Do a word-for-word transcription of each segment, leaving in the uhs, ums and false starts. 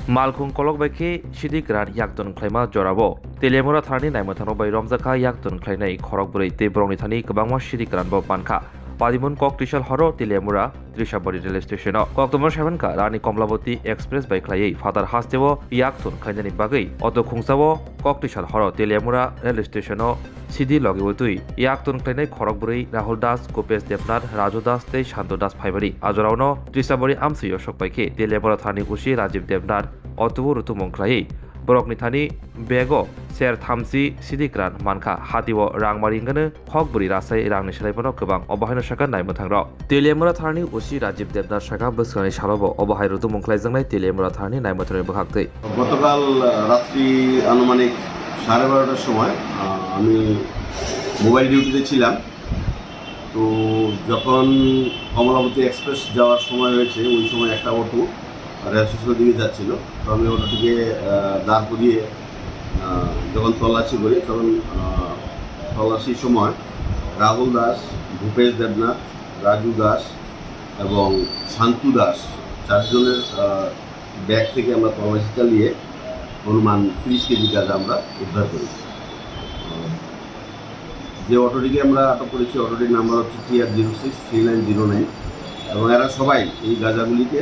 Malkhung kolok bai khe sidi kwran yakton khlaima jorao Teliamura thanani naimwthangno bai romjakha yakton khlainai khorok bwrwi tei borokni thani kwbangma sidi kwranbo mankha. Padimun Kok Twisal horo Teliamura Trisabari rail station-o koktwma saimankha Rani Komlabati Express bai khlaiwi phatar hasteo yakton khlainani bagwi auto khungsao Kok Twisal horo Teliamura rail station-o sidi logi utwi yakton khlainai khorok bwrwi Rahul Das, Gopesh Debnath, Raju Das tei Shantu Das phaimani. Ajoraono Trisabari amsui osok bai khe Teliamura thani usi Rajiv Debnath auto-o rutumung khlaiwi borokni thani bego ser thamchi sidi kwran mankha. Hatio rang mari wngkhe khok bwrwi rasai rangni selai bono kwbang, obo haino sakha naimwthangrok. Teliamura thanani usi Rajiv Debnath sakha bwskangni salobo obo hai rutumung khlaijaknai Teliamura thanani naimwthangrokni bwkhaktwi. গতকাল, আহ, রাত্রি আনুমানিক সাড়ে বারোটার সময়, আহ, আমি মোবাইল ডিউটিতে ছিলাম। তো যখন কমলাবতী এক্সপ্রেস যাওয়ার সময় হয়েছে, ওই সময় একটা অটো রেল স্টেশনের দিকে যাচ্ছিল। তো আমি অটোটিকে, আহ, দাঁড় করিয়ে, আহ, যখন তল্লাশি করি, তখন, আহ, তল্লাশির সময় রাহুল দাস, ভূপেশ দেবনাথ, রাজু দাস এবং শান্তু দাস, চারজনের, আহ, ব্যাগ থেকে আমরা তল্লাশি চালিয়ে অনুমান তিরিশ কেজি গাঁজা আমরা উদ্ধার করি। আহ, যে অটোটিকে আমরা আটক করেছি, অটোটির নাম্বার হচ্ছে T R zero six three nine zero nine এবং এরা সবাই এই গাঁজাগুলিকে,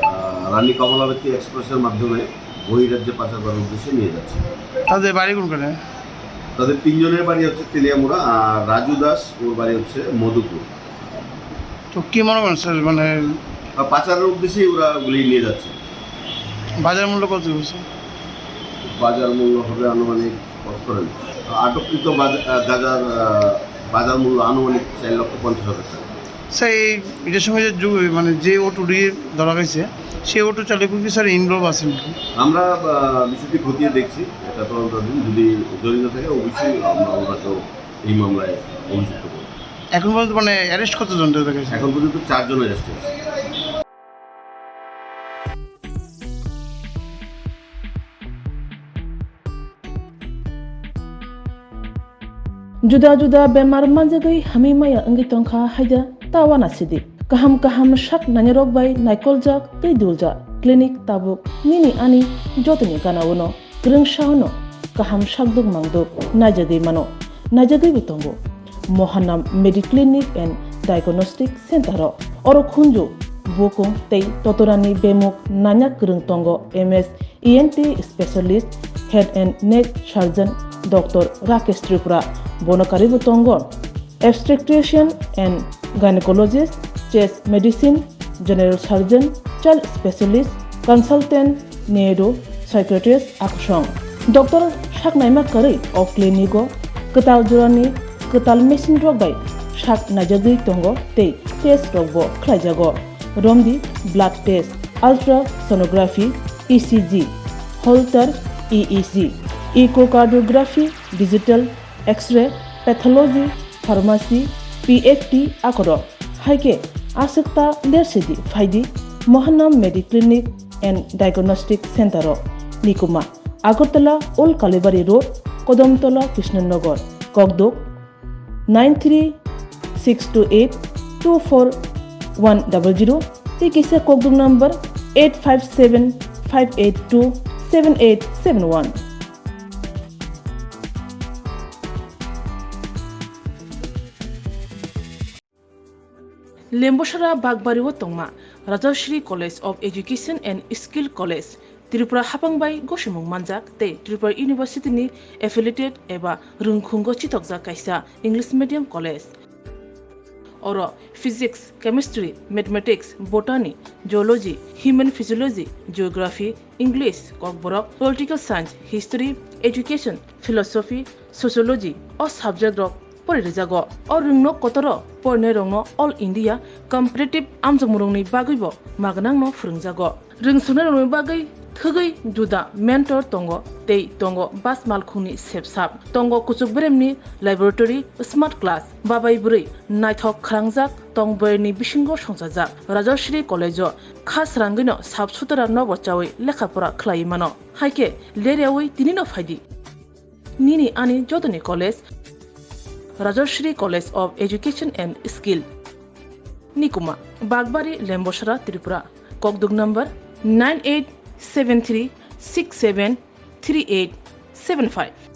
আহ, রানী কমলাবতী এক্সপ্রেসের মাধ্যমে বহিরাজ্যে পাচার করার উদ্দেশ্যে নিয়ে যাচ্ছে। তাদের বাড়ি কোনখানে? তাদের তিনজনের বাড়ি হচ্ছে তেলিয়ামুড়া, আর রাজু দাস, ওর বাড়ি হচ্ছে মধুপুর। তো কি মনে করেন স্যার, মানে আর পাচারের উদ্দেশ্যেই ওরা ওগুলি নিয়ে যাচ্ছে। বাজার মূল্য কত হয়েছে? বাজার মূল্য হবে আনুমানিক, কত করেন, আটককৃত বাজা-, আহ, গাঁজার, আহ, বাজার মূল্য আনুমানিক চার লক্ষ পঞ্চাশ হাজার টাকা। স্যার, এই, এটার সঙ্গে যে যু-, মানে যে অটোটি ধরা হয়েছে, সেই অটো চালকও কি স্যার ইনভলভ আছেন? আমরা, আহ, বিষয়টি খতিয়ে দেখছি, এটা তদন্তাধীন, যদি জড়িত থাকে অবশ্যই আমরা ওনাকেও এই মামলায় অভিযুক্ত করব। এখন পর্যন্ত মানে অ্যারেস্ট কতজন ধরে রেখেছে? এখন পর্যন্ত চারজন অ্যারেস্ট হয়েছে। Juda juda bemar manjagwi hamwi maya wngwi tongkha haida ta uanasidi. Kaham kaham sak nainarok bai naikoljak tei duljak clinic tabuk nini ani jotoni gana-o no. Kwrwngsa-o no kaham sakduk mangduk naijagwi mano, naijagwibo tongo. Mohanam Mediclinic and Diagnostic Center-o. Oro khunju, bukung tei totorani bemuk nanya kwrwng tongo M S E N T specialist, head and neck surgeon Doctor Rakesh Tripura. Bono karwibo tongo obstetrician and gynecologist, chest medicine, general surgeon, child specialist, consultant, neuro, psychiatrist, akusong. Doctor saknaima kwrwi o clinic-o kwtal jorani kwtal machine rok bai sak naijagwi tongo tei test rokbo khlaijago. Romdi blood test, ultrasonography, E C G, Holter E E G, echocardiography, digital X-ray, pathology, pharmacy, P F T akorok. Hai khe aswk ta lersidi phaidi Mohanam Mediclinic and Diagnostic Center-o. Nikuma, Agartala Old Kalibari Road, Kodomtola Krishnanagar, Kokduk nine three six two eight two four one double zero, tei kisa Kokduk number eight five seven five eight two seven eight seven one. Lembosara Bakbari-o tongma Rajashri College of Education and Skill College, Tripura hapang bai gosimung manjak tei Tripura University ni affiliated eba rwngkhungo chitokjak kaisa English medium college. Oro physics, chemistry, mathematics, botany, zoology, human physiology, geography, English, Kokborok, political science, history, education, philosophy, sociology o subject rok pori rijago. O rwngno kotoro porinairokno All India competitive amjokmungrokni bagwibo magnangno phwrwngjago. Rwngsoknairokni bagwi thwgwi juda mentor tongo tei tongo bas malkhungni sepsap. Tongo kuchuk beremni laboratory, smart class, babai bwrwi naithok khwrangjak tong bwrwini bisingo songchajak. Rajashri College-o kha srangwino sap sutara nobo chawi lekha pora khlaiwi mano. Hai khe leryawi tinino phaidi. Nini ani jotoni college, Rajashri College of Education and Skill. Nikuma, Bakbari, Lembosara, Tripura. Kokduk number nine eight seven three six seven three eight seven five.